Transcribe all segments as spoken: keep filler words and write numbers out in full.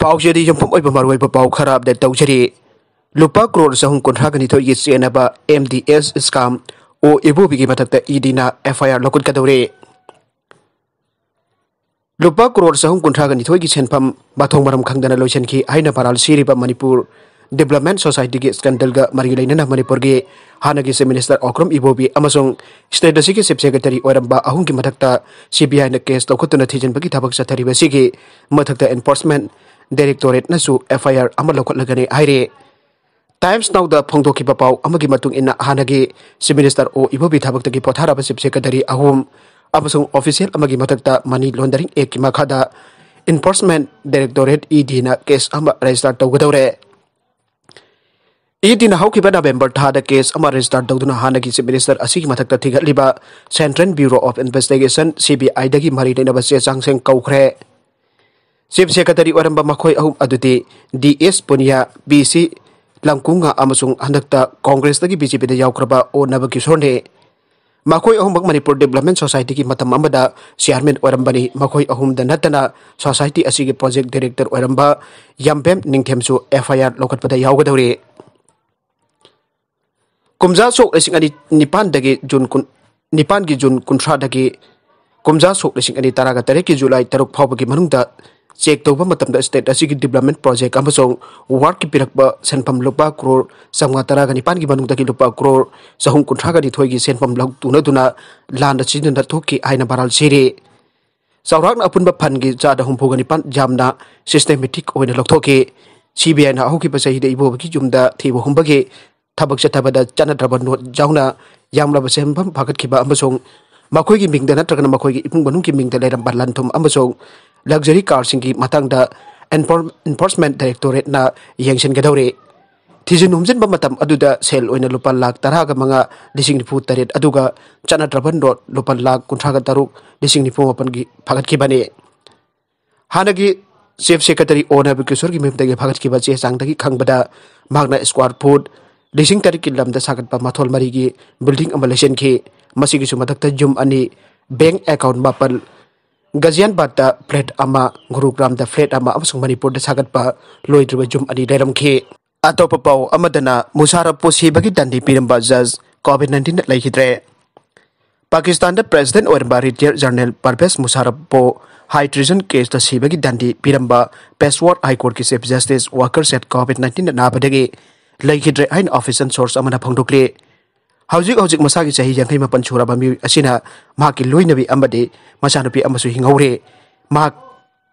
ꯄꯥꯎꯁꯦꯗꯤ ꯌꯨꯝꯐꯝ ꯑꯣꯏꯕ ꯃꯔꯨꯑꯣꯏꯕ ꯄꯥꯎ ꯈꯔ ꯑꯞꯗꯦꯠ ꯇꯧꯖꯔꯤ꯫ ꯂꯨꯄꯥ ꯀ꯭ꯔꯣꯔ ꯆꯍꯨꯝ ꯀꯨꯟꯊ꯭ꯔꯥꯒ ꯅꯤꯊꯣꯏꯒꯤ ꯆꯦꯟꯅꯕ ꯑꯦꯝ ꯗꯤ ꯑꯦꯁ ꯁ꯭ꯀꯥꯝ ꯑꯣ ꯏꯕꯣꯕꯤꯒꯤ ꯃꯊꯛꯇ ꯏ ꯗꯤꯅ ꯑꯦꯐ ꯑꯥꯏ ꯑꯥꯔ ꯂꯧꯈꯠꯀꯗꯧꯔꯦ꯫ ꯂꯨꯄꯥ ꯀ꯭ꯔꯣꯔ ꯆꯍꯨꯝ ꯀꯨꯟꯊ꯭ꯔꯥꯒ ꯅꯤꯊꯣꯏꯒꯤ ꯁꯦꯟꯐꯝ ꯃꯊꯣꯡ ꯃꯔꯝ ꯈꯪꯗꯅ ꯂꯣꯏꯁꯤꯟꯈꯤ ꯍꯥꯏꯅ ꯃꯔꯥꯜ ꯁꯤꯔꯤꯕ ꯃꯅꯤꯄꯨꯔ ꯗꯤꯕ꯭ꯂꯞꯃꯦꯟ ꯁꯣꯁꯥꯏꯇꯤꯒꯤ ꯁ꯭ꯀꯦꯟꯗꯜꯒ ꯃꯔꯤ ꯂꯩꯅꯅ ꯃꯅꯤꯄꯨꯔꯒꯤ ꯍꯥꯟꯅꯒꯤ ꯆꯤꯐ ꯃꯤꯅꯤꯁꯇꯔ ꯑꯣꯀ꯭ꯔꯝ ꯏꯕꯣꯕꯤ ꯑꯃꯁꯨꯡ ꯁ꯭ꯇꯦꯠ ꯑꯁꯤꯒꯤ ꯆꯤꯐ ꯁꯦꯀ꯭ꯔꯦꯇꯔꯤ ꯑꯣꯏꯔꯝꯕ ꯑꯍꯨꯝꯒꯤ ꯃꯊꯛꯇ ꯁꯤ ꯕꯤ ꯑꯥꯏꯅ ꯀꯦꯁ ꯂꯧꯈꯠꯇꯨꯅ ꯊꯤꯖꯤꯟꯕꯒꯤ ꯊꯕꯛ ꯆꯠꯊꯔꯤꯕ ꯑꯁꯤꯒꯤ ꯃꯊꯛꯇ ꯑꯦꯟꯐꯣꯔꯁꯃꯦꯟ ꯗꯥꯏꯔꯦꯛꯇꯣꯔꯦꯠꯅꯁꯨ ꯑꯦꯐ ꯑꯥꯏ ꯑꯥꯔ ꯑꯃ ꯂꯧꯈꯠꯂꯒꯅꯤ ꯍꯥꯏꯔꯤ꯫ ꯇꯥꯏꯝꯁ ꯅꯥꯎꯗ ꯐꯣꯡꯗꯣꯛꯈꯤꯕ ꯄꯥꯎ ꯑꯃꯒꯤ ꯃꯇꯨꯡ ꯏꯟꯅ, ꯍꯥꯟꯅꯒꯤ ꯆꯤꯐ ꯃꯤꯅꯤꯁꯇꯔ ꯑꯣ ꯏꯕꯣꯕꯤ ꯊꯕꯛꯇꯒꯤ ꯄꯣꯊꯥꯔꯕ ꯆꯤꯐ ꯁꯦꯀ꯭ꯔꯦꯇꯔꯤ ꯑꯍꯨꯝ ꯑꯃꯁꯨꯡ ꯑꯣꯐꯤꯁꯤꯌꯦꯜ ꯑꯃꯒꯤ ꯃꯊꯛꯇ ꯃꯅꯤ ꯂꯣꯟꯗꯔꯤꯡ ꯑꯦꯛꯀꯤ ꯃꯈꯥꯗ ꯑꯦꯟꯐꯣꯔꯁꯃꯦꯟ ꯗꯥꯏꯔꯦꯛꯇꯣꯔꯦꯠ ꯏ ꯗꯤꯅ ꯀꯦꯁ ꯑꯃ ꯔꯦꯖꯤꯁꯇꯥꯔ ꯇꯧꯒꯗꯧꯔꯦ꯫ ꯏ ꯗꯤꯅ ꯍꯧꯈꯤꯕ ꯅꯕꯦꯝꯕꯔ ꯊꯥꯗ ꯀꯦꯁ ꯑꯃ ꯔꯦꯖꯤꯁꯇꯥꯔ ꯇꯧꯗꯨꯅ ꯍꯥꯟꯅꯒꯤ ꯆꯤꯐ ꯃꯤꯅꯤꯁꯇꯔ ꯑꯁꯤꯒꯤ ꯃꯊꯛꯇ ꯊꯤꯒꯠꯂꯤꯕ central bureau of investigation, C B ꯑꯥꯏꯗꯒꯤ ꯃꯔꯤ ꯂꯩꯅꯕ ꯆꯦ ꯆꯥꯡꯁꯤꯡ ꯀꯧꯈ꯭ꯔꯦ꯫ ꯆꯤꯐ ꯁꯦꯀ꯭ꯔꯦꯇꯔꯤ ꯑꯣꯏꯔꯝꯕ ꯃꯈꯣꯏ ꯑꯍꯨꯝ ꯑꯗꯨꯗꯤ ꯗꯤ ꯑꯦꯁ ꯄꯨꯅꯤꯌꯥ, ꯄꯤ ꯁꯤ ꯂꯪꯀꯨꯡꯉꯥ ꯑꯃꯁꯨꯡ ꯍꯟꯗꯛꯇ ꯀꯣꯡꯒ꯭ꯔꯦꯁꯇꯒꯤ ꯕꯤ ꯖꯦ ꯄꯤꯗ ꯌꯥꯎꯈ꯭ꯔꯕ ꯑꯣ ꯅꯕ ꯀꯤꯁꯣꯔꯅꯤ꯫ ꯃꯈꯣꯏ ꯑꯍꯨꯝꯃꯛ ꯃꯅꯤꯄꯨꯔ ꯗꯤꯕ꯭ꯂꯞꯃꯦꯟ ꯁꯣꯁꯥꯏꯇꯤꯒꯤ ꯃꯇꯝ ꯑꯃꯗ ꯆꯤꯌꯥꯔꯃꯦꯟ ꯑꯣꯏꯔꯝꯕꯅꯤ꯫ ꯃꯈꯣꯏ ꯑꯍꯨꯝꯗ ꯅꯠꯇꯅ ꯁꯣꯁꯥꯏꯇꯤ ꯑꯁꯤꯒꯤ ꯄ꯭ꯔꯣꯖꯦꯛ ꯗꯥꯏꯔꯦꯛꯇꯔ ꯑꯣꯏꯔꯝꯕ ꯌꯥꯝꯕꯦꯝ ꯅꯤꯡꯊꯦꯝꯁꯨ ꯑꯦꯐ ꯑꯥꯏ ꯑꯥꯔ ꯂꯧꯈꯠꯄꯗ ꯌꯥꯎꯒꯗꯧꯔꯤ꯫ ꯀꯨꯝꯖꯥ ꯁꯣꯛ ꯂꯤꯁꯤꯡ ꯑꯅꯤ ꯅꯤꯄꯥꯟꯗꯒꯤ ꯖꯨꯟ ꯀꯨꯟ, ꯅꯤꯄꯥꯟꯒꯤ ꯖꯨꯟ ꯀꯨꯟꯊ꯭ꯔꯥꯗꯒꯤ ꯀꯨꯝꯖꯥ ꯁꯣꯛ ꯂꯤꯁꯤꯡ ꯑꯅꯤ ꯇꯔꯥꯒ ꯇꯔꯦꯠꯀꯤ ꯖꯨꯂꯥꯏ ꯇꯔꯨꯛ ꯐꯥꯎꯕꯒꯤ ꯃꯅꯨꯡꯗ ꯆꯦꯛ ꯇꯧꯕ ꯃꯇꯝꯗ ꯁ꯭ꯇꯦꯠ ꯑꯁꯤꯒꯤ ꯗꯤꯕ꯭ꯂꯞꯃꯦꯟ ꯄ꯭ꯔꯣꯖꯦꯛ ꯑꯃꯁꯨꯡ ꯋꯥꯔꯛꯀꯤ ꯄꯤꯔꯛꯄ ꯁꯦꯟꯐꯝ ꯂꯨꯄꯥ ꯀ꯭ꯔꯣꯔ ꯆꯥꯝꯃꯉꯥ ꯇꯔꯥꯒ ꯅꯤꯄꯥꯟꯒꯤ ꯃꯅꯨꯡꯗꯒꯤ ꯂꯨꯄꯥ ꯀ꯭ꯔꯣꯔ ꯆꯍꯨꯝ ꯀꯨꯟꯊ꯭ꯔꯥꯒ ꯅꯤꯊꯣꯏꯒꯤ ꯁꯦꯟꯐꯝ ꯂꯧ-, ꯇꯨꯅꯗꯨꯅ ꯂꯥꯟꯅ ꯁꯤꯖꯤꯟꯅꯗꯨꯅ ꯊꯣꯛꯈꯤ ꯍꯥꯏꯅ ꯃꯔꯥꯜ ꯁꯤꯔꯤ꯫ ꯆꯥꯎꯔꯥꯛꯅ ꯑꯄꯨꯟꯕ ꯐꯟꯒꯤ ꯆꯥꯗ ꯍꯨꯝꯐꯨꯒ ꯅꯤꯄꯥꯟ ꯌꯥꯝꯅ ꯁꯤꯁꯇꯦꯃꯦꯇꯤꯛ ꯑꯣꯏꯅ ꯂꯧꯊꯣꯛꯈꯤ꯫ ꯁꯤ ꯕꯤ ꯑꯥꯏꯅ ꯍꯧꯈꯤꯕ ꯆꯍꯤꯗ ꯏꯕꯣꯕꯤꯒꯤ ꯌꯨꯝꯗ ꯊꯤꯕ ꯍꯨꯝꯕꯒꯤ ꯊꯕꯛ ꯆꯠꯊꯕꯗ ꯆꯠꯅꯗ꯭ꯔꯕ ꯅꯣꯠ ꯌꯥꯎꯅ ꯌꯥꯝꯂꯕ ꯁꯦꯟꯐꯝ ꯐꯥꯒꯠꯈꯤꯕ ꯑꯃꯁꯨꯡ ꯃꯈꯣꯏꯒꯤ ꯃꯤꯡꯗ ꯅꯠꯇ꯭ꯔꯒꯅ ꯃꯈꯣꯏꯒꯤ ꯏꯃꯨꯡ ꯃꯅꯨꯡꯒꯤ ꯃꯤꯡꯗ ꯂꯩꯔꯝꯕ ꯂꯟ ꯊꯨꯝ ꯑꯃꯁꯨꯡ ꯂꯛꯖꯔꯤ ꯀꯥꯔꯁꯤꯡꯒꯤ ꯃꯇꯥꯡꯗ ꯑꯦꯟꯐꯣꯔ-, ꯑꯦꯟꯐꯣꯔꯁꯃꯦꯟ ꯗꯥꯏꯔꯦꯛꯇꯣꯔꯦꯠꯅ ꯌꯦꯡꯁꯤꯟꯒꯗꯧꯔꯤ꯫ ꯊꯤꯖꯤꯟ ꯍꯨꯝꯖꯤꯟꯕ ꯃꯇꯝ ꯑꯗꯨꯗ ꯁꯦꯜ ꯑꯣꯏꯅ ꯂꯨꯄꯥ ꯂꯥꯈ ꯇꯔꯥꯒ ꯃꯉꯥ ꯂꯤꯁꯤꯡ ꯅꯤꯐꯨ ꯇꯔꯦꯠ, ꯑꯗꯨꯒ ꯆꯠꯅꯗ꯭ꯔꯕ ꯅꯣꯠ ꯂꯨꯄꯥ ꯂꯥꯈ ꯀꯨꯟꯊ꯭ꯔꯥꯒ ꯇꯔꯨꯛ ꯂꯤꯁꯤꯡ ꯅꯤꯐꯨ ꯃꯥꯄꯟꯒꯤ ꯐꯥꯒꯠꯈꯤꯕꯅꯤ꯫ ꯍꯥꯟꯅꯒꯤ ꯆꯤꯐ ꯁꯦꯀ꯭ꯔꯦꯇꯔꯤ ꯑꯣ ꯅꯕꯀꯤꯁꯣꯔꯒꯤ ꯃꯌꯨꯝꯗꯒꯤ ꯐꯥꯒꯠꯈꯤꯕ ꯆꯦ ꯆꯥꯡꯗꯒꯤ ꯈꯪꯕꯗ, ꯃꯍꯥꯛꯅ ꯁ꯭ꯀ꯭ꯋꯥꯔ ꯐꯨꯠ ꯂꯤꯁꯤꯡ ꯇꯔꯦꯠꯀꯤ ꯂꯝꯗ ꯁꯥꯒꯠꯄ ꯃꯊꯣꯜ ꯃꯔꯤꯒꯤ ꯕꯤꯜꯗꯤꯡ ꯑꯃ ꯂꯩꯁꯤꯟꯈꯤ꯫ ꯃꯁꯤꯒꯤꯁꯨ ꯃꯊꯛꯇ ꯌꯨꯝ ꯑꯅꯤ, ꯕꯦꯡꯛ ꯑꯦꯀꯥꯎꯟ ꯃꯥꯄꯟ, ꯒꯥꯖꯤꯌꯥꯟꯕꯥꯗꯇ ꯐ꯭ꯂꯦꯠ ꯑꯃ, ꯒꯨꯔꯨꯒ꯭ꯔꯥꯝꯗ ꯐ꯭ꯂꯦꯠ ꯑꯃ ꯑꯃꯁꯨꯡ ꯃꯅꯤꯄꯨꯔꯗ ꯁꯥꯒꯠꯄ ꯂꯣꯏꯗ꯭ꯔꯤꯕ ꯌꯨꯝ ꯑꯅꯤ ꯂꯩꯔꯝꯈꯤ꯫ ꯑꯇꯣꯞꯄ ꯄꯥꯎ ꯑꯃꯗꯅ ꯃꯨꯁꯥꯔꯞꯄꯨ ꯁꯤꯕꯒꯤ ꯗꯟꯗꯤ ꯄꯤꯔꯝꯕ ꯖꯖ ꯀꯣꯚꯤꯗ ꯅꯥꯏꯟꯇꯤꯟꯗ ꯂꯩꯈꯤꯗ꯭ꯔꯦ꯫ ꯄꯥꯀꯤꯁꯇꯥꯟꯗ ꯄ꯭ꯔꯦꯁꯤꯗꯦꯟꯠ ꯑꯣꯏꯔꯝꯕ ꯔꯤꯇꯤꯌꯔ ꯖꯔꯅꯦꯜ ꯄꯔꯚꯦꯖ ꯃꯨꯁꯥꯔꯞꯄꯨ ꯍꯥꯏ ꯇ꯭ꯔꯤꯖꯟ ꯀꯦꯁꯇ ꯁꯤꯕꯒꯤ ꯗꯟꯗꯤ ꯄꯤꯔꯝꯕ ꯄꯦꯁꯋꯥꯔꯠ ꯍꯥꯏ ꯀꯣꯔꯠꯀꯤ chief justice Waqar Seth Covid ꯅꯥꯏꯟꯇꯤꯟꯗ ꯅꯥꯕꯗꯒꯤ ꯂꯩꯈꯤꯗ꯭ꯔꯦ ꯍꯥꯏꯅ ꯑꯣꯐꯤꯁꯤꯌꯦꯜ ꯁꯣꯔꯁ ꯑꯃꯅ ꯐꯣꯡꯗꯣꯛꯂꯤ꯫ ꯍꯧꯖꯤꯛ ꯍꯧꯖꯤꯛ ꯃꯁꯥꯒꯤ ꯆꯍꯤ ꯌꯥꯡꯈꯩ ꯃꯥꯄꯟ ꯁꯨꯔꯕ ꯃꯤꯑꯣꯏ ꯑꯁꯤꯅ ꯃꯍꯥꯛꯀꯤ ꯂꯣꯏꯅꯕꯤ ꯑꯃꯗꯤ ꯃꯆꯥꯅꯨꯄꯤ ꯑꯃꯁꯨ ꯍꯤꯡꯍꯧꯔꯦ꯫ ꯃꯍꯥꯛ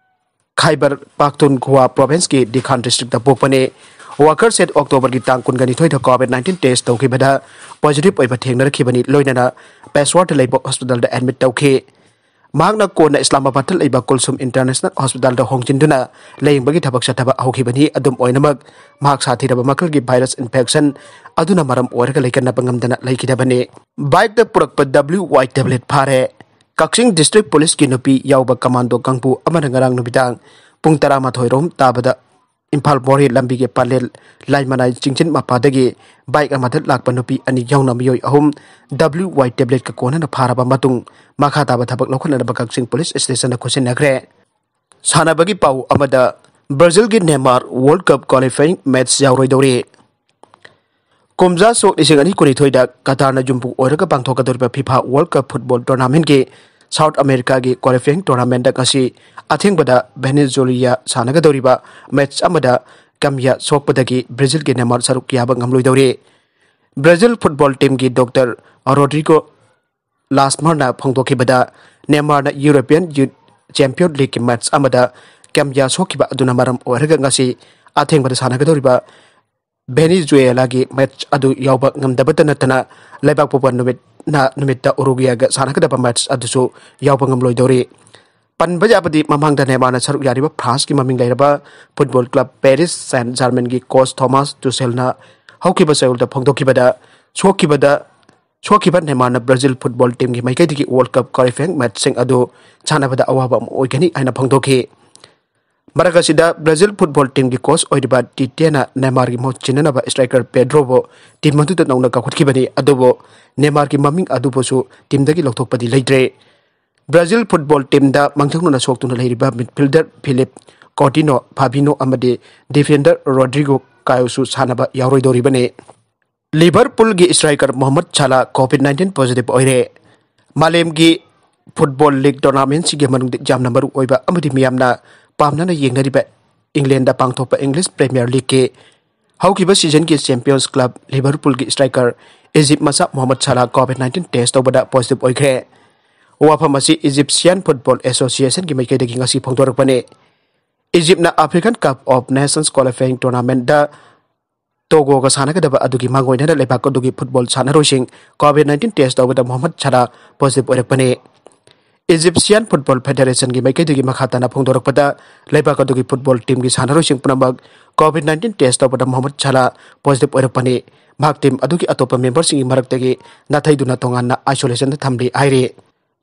ꯈꯥꯏꯕꯔ ꯄꯥꯈꯇꯨꯟꯈ꯭ꯋꯥ ꯄ꯭ꯔꯣꯚꯤꯟꯁꯀꯤ ꯗꯤꯈꯥꯟ ꯗꯤꯁꯇ꯭ꯔꯤꯛꯇ ꯄꯣꯛꯄꯅꯤ꯫ ꯋꯥꯀꯔ ꯁꯦꯠ ꯑꯣꯛꯇꯣꯕꯔꯒꯤ ꯇꯥꯡ ꯀꯨꯟꯒ ꯅꯤꯊꯣꯏꯗ ꯀꯣꯚꯤꯗ ꯅꯥꯏꯟꯇꯤꯟ ꯇꯦꯁ ꯇꯧꯈꯤꯕꯗ ꯄꯣꯖꯤꯇꯤꯚ ꯑꯣꯏꯕ ꯊꯦꯡꯅꯔꯛꯈꯤꯕꯅꯤ, ꯂꯣꯏꯅꯅ ꯄꯦꯁꯋꯥꯔꯗ ꯂꯩꯕ ꯍꯣꯁꯄꯤꯇꯥꯜꯗ ꯑꯦꯗꯃꯤꯠ ꯇꯧꯈꯤ꯫ ꯃꯍꯥꯛꯅ ꯀꯣꯟꯅ ꯏꯁꯂꯥꯃꯥꯕꯥꯗꯇ ꯂꯩꯕ ꯀꯨꯜꯁꯨꯝ ꯏꯟꯇꯔꯅꯦꯁꯅꯦꯜ ꯍꯣꯁꯄꯤꯇꯥꯜꯗ ꯍꯣꯡꯖꯤꯟꯗꯨꯅ ꯂꯥꯌꯦꯡꯕꯒꯤ ꯊꯕꯛ ꯆꯠꯊꯕ ꯍꯧꯈꯤꯕꯅꯤ꯫ ꯑꯗꯨꯝ ꯑꯣꯏꯅꯃꯛ, ꯃꯍꯥꯛ ꯁꯥꯊꯤꯔꯕ ꯃꯈꯜꯒꯤ ꯚꯥꯏꯔꯁ ꯏꯟꯐꯦꯛꯁꯟ ꯑꯗꯨꯅ ꯃꯔꯝ ꯑꯣꯏꯔꯒ ꯂꯩꯀꯟꯅꯕ ꯉꯝꯗꯅ ꯂꯩꯈꯤꯗꯕꯅꯤ꯫ ꯕꯥꯏꯛꯇ ꯄꯨꯔꯛꯄ ꯗꯕ꯭ꯂꯤꯎ ꯋꯥꯏ ꯇꯦꯕ꯭ꯂꯦꯠ ꯐꯥꯔꯦ꯫ ꯀꯛꯆꯤꯡ ꯗꯤꯁꯇ꯭ꯔꯤꯛ ꯄꯨꯂꯤꯁꯀꯤ ꯅꯨꯄꯤ ꯌꯥꯎꯕ ꯀꯃꯥꯟꯗꯣ ꯀꯥꯡꯕꯨ ꯑꯃꯅ ꯉꯔꯥꯡ ꯅꯨꯃꯤꯗꯥꯡ ꯄꯨꯡ ꯇꯔꯥꯃꯥꯊꯣꯏ ꯔꯣꯝ ꯇꯥꯕꯗ ꯏꯝꯐꯥꯜ ꯃꯣꯔꯦ ꯂꯝꯕꯤꯒꯤ ꯄꯂꯦꯜ ꯂꯥꯏꯃꯅꯥꯏ ꯆꯤꯡꯖꯤꯟ ꯃꯄꯥꯗꯒꯤ ꯕꯥꯏꯛ ꯑꯃꯗ ꯂꯥꯛꯄ ꯅꯨꯄꯤ ꯑꯅꯤ ꯌꯥꯎꯅ ꯃꯤꯑꯣꯏ ꯑꯍꯨꯝ ꯗꯕ꯭ꯂꯤꯎ ꯋꯥꯏ ꯇꯦꯕ꯭ꯂꯦꯠꯀ ꯀꯣꯟꯅꯅ ꯐꯥꯔꯕ ꯃꯇꯨꯡ, ꯃꯈꯥ ꯇꯥꯕ ꯊꯕꯛ ꯂꯧꯈꯠꯅꯅꯕ ꯀꯛꯆꯤꯡ ꯄꯨꯂꯤꯁ ꯁ꯭ꯇꯦꯁꯟꯗ ꯈꯨꯠꯁꯤꯟꯅꯈ꯭ꯔꯦ꯫ ꯁꯥꯟꯅꯕꯒꯤ ꯄꯥꯎ ꯑꯃꯗ, ꯕ꯭ꯔꯥꯖꯤꯜꯒꯤ Neymar world cup qualifying match ꯌꯥꯎꯔꯣꯏꯗꯧꯔꯤ꯫ ꯀꯨꯝꯖꯥ ꯁꯣꯛ ꯂꯤꯁꯤꯡ ꯑꯅꯤ ꯀꯨꯟꯅꯤꯊꯣꯏꯗ ꯀꯇꯥꯔꯅ ꯌꯨꯝꯕꯨ ꯑꯣꯏꯔꯒ ꯄꯥꯡꯊꯣꯛꯀꯗꯧꯔꯤꯕ ꯐꯤꯐꯥ ꯋꯥꯔꯜꯗ ꯀꯞ ꯐꯨꯠꯕꯣꯜ ꯇꯣꯔꯅꯥꯃꯦꯟꯠꯀꯤ ꯁꯥꯎꯠ ꯑꯃꯦꯔꯤꯀꯥꯒꯤ ꯀ꯭ꯋꯥꯂꯤꯐꯥꯏꯌꯤꯡ ꯇꯣꯔꯅꯥꯃꯦꯟꯠꯇ ꯉꯁꯤ ꯑꯊꯦꯡꯕꯗ ꯚꯦꯅꯦꯖꯨꯂꯤꯌꯥ ꯁꯥꯟꯅꯒꯗꯧꯔꯤꯕ ꯃꯦꯠꯆ ꯑꯃꯗ ꯀꯝꯌꯥ ꯁꯣꯛꯄꯗꯒꯤ ꯕ꯭ꯔꯥꯖꯤꯜꯒꯤ ꯅꯦꯃꯥꯔ ꯁꯔꯨꯛ ꯌꯥꯕ ꯉꯝꯂꯣꯏꯗꯧꯔꯤ꯫ ꯕ꯭ꯔꯥꯖꯤꯜ ꯐꯨꯠꯕꯣꯜ ꯇꯤꯝꯒꯤ ꯗꯣꯛꯇꯔ ꯔꯣꯗ꯭ꯔꯤꯒꯣ ꯂꯥꯁꯃꯔꯅ ꯐꯣꯡꯗꯣꯛꯈꯤꯕꯗ, ꯅꯦꯃꯥꯔꯅ ꯌꯨꯔꯣꯄꯤꯌꯟ ꯌꯨ-, ꯆꯦꯝꯄꯤꯌꯟ ꯂꯤꯒꯀꯤ ꯃꯦꯠꯆ ꯑꯃꯗ ꯀꯦꯝꯌꯥ ꯁꯣꯛꯈꯤꯕ ꯑꯗꯨꯅ ꯃꯔꯝ ꯑꯣꯏꯔꯒ ꯉꯁꯤ ꯑꯊꯦꯡꯕꯗ ꯁꯥꯟꯅꯒꯗꯧꯔꯤꯕ ꯚꯦꯅꯤꯖꯨꯌꯦꯂꯥꯒꯤ ꯃꯦꯠꯆ ꯑꯗꯨ ꯌꯥꯎꯕ ꯉꯝꯗꯕꯇ ꯅꯠꯇꯅ, ꯂꯩꯕꯥꯛꯄꯣꯛꯄ ꯅꯨꯃꯤꯠꯅ, ꯅꯨꯃꯤꯠꯇ ꯎꯔꯨꯒꯨꯌꯦꯒ ꯁꯥꯟꯅꯒꯗꯕ ꯃꯦꯠꯆ ꯑꯗꯨꯁꯨ ꯌꯥꯎꯕ ꯉꯝꯂꯣꯏꯗꯧꯔꯤ꯫ ꯄꯟꯕ ꯌꯥꯕꯗꯤ, ꯃꯃꯥꯡꯗ ꯅꯦꯃꯥꯔꯅ ꯁꯔꯨꯛ ꯌꯥꯔꯤꯕ ꯐ꯭ꯔꯥꯟꯁꯀꯤ ꯃꯃꯤꯡ ꯂꯩꯔꯕ ꯐꯨꯠꯕꯣꯜ ꯀ꯭ꯂꯕ ꯄꯦꯔꯤꯁ ꯁꯦꯟ ꯖꯔꯃꯦꯟꯒꯤ ꯀꯣꯆ ꯊꯣꯃꯥꯁ ꯇꯨꯁꯦꯜꯅ ꯍꯧꯈꯤꯕ ꯆꯌꯣꯜꯗ ꯐꯣꯡꯗꯣꯛꯈꯤꯕꯗ, ꯁꯣꯛꯈꯤꯕꯗ, ꯁꯣꯛꯈꯤꯕ ꯅꯦꯃꯥꯔꯅ ꯕ꯭ꯔꯥꯖꯤꯜ ꯐꯨꯠꯕꯣꯜ ꯇꯤꯝꯒꯤ ꯃꯥꯏꯀꯩꯗꯒꯤ ꯋꯥꯔꯜꯗ ꯀꯞ ꯀ꯭ꯋꯥꯂꯤꯐꯥꯏꯌꯤꯡ ꯃꯦꯠꯆꯁꯤꯡ ꯑꯗꯨ ꯁꯥꯟꯅꯕꯗ ꯑꯋꯥꯕ ꯑꯃ ꯑꯣꯏꯒꯅꯤ ꯍꯥꯏꯅ ꯐꯣꯡꯗꯣꯛꯈꯤ꯫ ꯃꯔꯛ ꯑꯁꯤꯗ, ꯕ꯭ꯔꯥꯖꯤꯜ ꯐꯨꯠꯕꯣꯜ ꯇꯤꯝꯒꯤ ꯀꯣꯆ ꯑꯣꯏꯔꯤꯕ ꯇꯤꯇꯦꯅ ꯅꯦꯃꯥꯔꯒꯤ ꯃꯍꯨꯠ ꯁꯤꯟꯅꯅꯕ ꯁ꯭ꯇ꯭ꯔꯥꯏꯀꯔ ꯄꯦꯗ꯭ꯔꯣꯕꯨ ꯇꯤꯝ ꯑꯗꯨꯗ ꯅꯧꯅ ꯀꯧꯈꯠꯈꯤꯕꯅꯤ꯫ ꯑꯗꯨꯕꯨ ꯅꯦꯃꯥꯔꯒꯤ ꯃꯃꯤꯡ ꯑꯗꯨꯕꯨꯁꯨ ꯇꯤꯝꯗꯒꯤ ꯂꯧꯊꯣꯛꯄꯗꯤ ꯂꯩꯇ꯭ꯔꯦ꯫ ꯕ꯭ꯔꯥꯖꯤꯜ ꯐꯨꯠꯕꯣꯜ ꯇꯤꯝꯗ ꯃꯥꯡꯖꯧꯅꯅ ꯁꯣꯛꯇꯨꯅ ꯂꯩꯔꯤꯕ ꯃꯤꯗꯐꯤꯜꯗꯔ ꯐꯤꯂꯤꯞ ꯀꯣꯇꯤꯅꯣ ꯐꯥꯕꯤꯅꯣ ꯑꯃꯗꯤ ꯗꯤꯐꯦꯟꯗꯔ ꯔꯣꯗ꯭ꯔꯤꯒꯣ ꯀꯥꯌꯣꯁꯨ ꯁꯥꯟꯅꯕ ꯌꯥꯎꯔꯣꯏꯗꯧꯔꯤꯕꯅꯤ꯫ ꯂꯤꯚꯔꯄꯨꯜꯒꯤ ꯁ꯭ꯇ꯭ꯔꯥꯏꯀꯔ Mohammad Salah Covid nineteen positive ꯑꯣꯏꯔꯦ꯫ ꯃꯥꯂꯦꯝꯒꯤ ꯐꯨꯠꯕꯣꯜ ꯂꯤꯒ ꯇꯣꯔꯅꯥꯃꯦꯟꯠꯁꯤꯡꯒꯤ ꯃꯅꯨꯡꯗ ꯌꯥꯝꯅ ꯃꯔꯨ ꯑꯣꯏꯕ ꯑꯃꯗꯤ ꯃꯤꯌꯥꯝꯅ ꯄꯥꯝꯅꯅ ꯌꯦꯡꯅꯔꯤꯕ ꯏꯪꯂꯦꯟꯗ ꯄꯥꯡꯊꯣꯛꯄ ꯏꯪꯂꯤꯁ ꯄ꯭ꯔꯤꯃꯤꯌꯔ ꯂꯤꯒꯀꯤ ꯍꯧꯈꯤꯕ ꯁꯤꯖꯟꯒꯤ ꯆꯦꯝꯄꯤꯌꯟꯁ ꯀ꯭ꯂꯕ ꯂꯤꯚꯔꯄꯨꯜꯒꯤ ꯁ꯭ꯇ꯭ꯔꯥꯏꯀꯔ ꯏꯖꯤꯞ ꯃꯆꯥ Mohamed Salah Covid nineteen test ꯇꯧꯕꯗ ꯄꯣꯖꯤꯇꯤꯚ ꯑꯣꯏꯈ꯭ꯔꯦ꯫ ꯋꯥꯐꯝ ꯑꯁꯤ ꯏꯖꯤꯞꯁꯤꯌꯥꯟ ꯐꯨꯠꯕꯣꯜ ꯑꯦꯁꯣꯁꯤꯌꯦꯁꯟꯒꯤ ꯃꯥꯏꯀꯩꯗꯒꯤ ꯉꯁꯤ ꯐꯣꯡꯗꯣꯔꯛꯄꯅꯤ꯫ ꯏꯖꯤꯞꯅ African cup of nations qualifying ꯇꯣꯔꯅꯥꯃꯦꯟꯠꯗ ꯇꯣꯒꯣꯒ ꯁꯥꯟꯅꯒꯗꯕ ꯑꯗꯨꯒꯤ ꯃꯥꯡꯑꯣꯏꯅꯅ ꯂꯩꯕꯥꯛ ꯑꯗꯨꯒꯤ ꯐꯨꯠꯕꯣꯜ ꯁꯥꯟꯅꯔꯣꯏꯁꯤꯡ ꯀꯣꯚꯤꯗ ꯅꯥꯏꯟꯇꯤꯟ ꯇꯦꯁ ꯇꯧꯕꯗ ꯃꯣꯍꯃꯗ ꯁꯥꯂꯥ ꯄꯣꯖꯤꯇꯤꯚ ꯑꯣꯏꯔꯛꯄꯅꯤ꯫ ꯏꯖꯤꯞꯁꯤꯌꯥꯟ ꯐꯨꯠꯕꯣꯜ ꯐꯦꯗꯦꯔꯦꯁꯟꯒꯤ ꯃꯥꯏꯀꯩꯗꯒꯤ ꯃꯈꯥ ꯇꯥꯅ ꯐꯣꯡꯗꯣꯔꯛꯄꯗ, ꯂꯩꯕꯥꯛ ꯑꯗꯨꯒꯤ ꯐꯨꯠꯕꯣꯜ ꯇꯤꯝꯒꯤ ꯁꯥꯟꯅꯔꯣꯏꯁꯤꯡ ꯄꯨꯝꯅꯃꯛ ꯀꯣꯚꯤꯗ ꯅꯥꯏꯟꯇꯤꯟ ꯇꯦꯁ ꯇꯧꯕꯗ ꯃꯣꯍꯃꯗ ꯁꯥꯂꯥ ꯄꯣꯖꯤꯇꯤꯚ ꯑꯣꯏꯔꯛꯄꯅꯤ꯫ ꯃꯍꯥꯛ ꯇꯤꯝ ꯑꯗꯨꯒꯤ ꯑꯇꯣꯞꯄ ꯃꯦꯝꯕꯔꯁꯤꯡꯒꯤ ꯃꯔꯛꯇꯒꯤ ꯅꯥꯊꯩꯗꯨꯅ ꯇꯣꯉꯥꯟꯅ ꯑꯥꯏꯁꯣꯂꯦꯁꯟꯗ ꯊꯝꯂꯤ ꯍꯥꯏꯔꯤ꯫